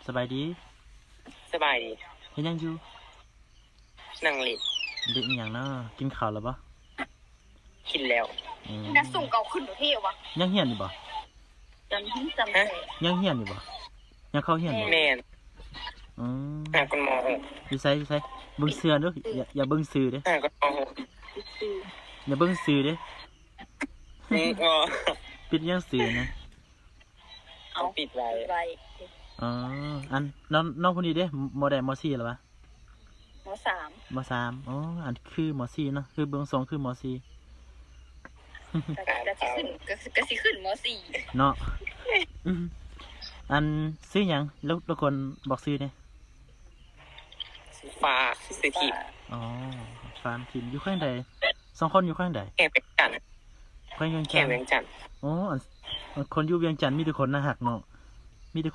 ສະບາຍດີ. ສະບາຍດີ. ເຮັດຫຍັງຢູ່? ນັ່ງຫຼິ້ນ. ຫຼິ້ນອີ່ຫຍັງເນາະ? ກິນເຂົ້າແລ້ວບໍ່? ກິນແລ້ວ. ອືມ ນັດສົ່ງເຂົາຂຶ້ນໂຕເທວະ. ຍັງຮຽນຢູ່ບໍ່? ຈຳ ຈຳ ຮະ? ຍັງຮຽນຢູ່ບໍ່? ຍັງເຂົ້າຮຽນບໍ່? ແມ່ນ. ອືມ ຫາກອນ ມໍຫົກ. ຢູ່ໃສ? ຢູ່ໃສ? ເບິ່ງເສື້ອດູ. ຢ່າ ຢ່າເບິ່ງຊື່ເດ້. ຫາກອນ ມໍຫົກ. ຢ່າເບິ່ງຊື່ເດ້. ອືມ ອໍ ປິດຫຍັງຊື່ນະ? ເອົາ ເຂົາປິດໄວ້. ໄວ້. ອໍ ອັນ ນ້ອງ ນ້ອງຜູ້ນີ້ເດ້ ມໍໃດ? ມໍສີ່ແລ້ວຫວາ? ມໍສາມ. ມໍສາມ. ອໍ ອັນຄືມໍສີ່ເນາະ ຄືເບິ່ງຊົງຄືມໍສີ່. ກະ ກະຊິຂຶ້ນ ກະ ກະຊິຂຶ້ນມໍສີ່ເນາະ. ອືມ ອັນ ຊື່ຫຍັງ? ລົບ ລົບກວນບອກຊື່ແດ່. ຟ້າ. ຊື່ທິບ. ອໍ ຟ້າ ທິບ. ຢູ່ແຂວງໃດ? ສອງຄົນຢູ່ແຂວງໃດ? ແຂວງວຽງຈັນ. ແຂວງວຽງຈັນ. ແຂວງວຽງຈັນ. ອໍ ອັນ ອັນຄົນຢູ່ວຽງຈັນມີແຕ່ຄົນໜ້າຮັກເນາະ ມີແຕ່ຄົນ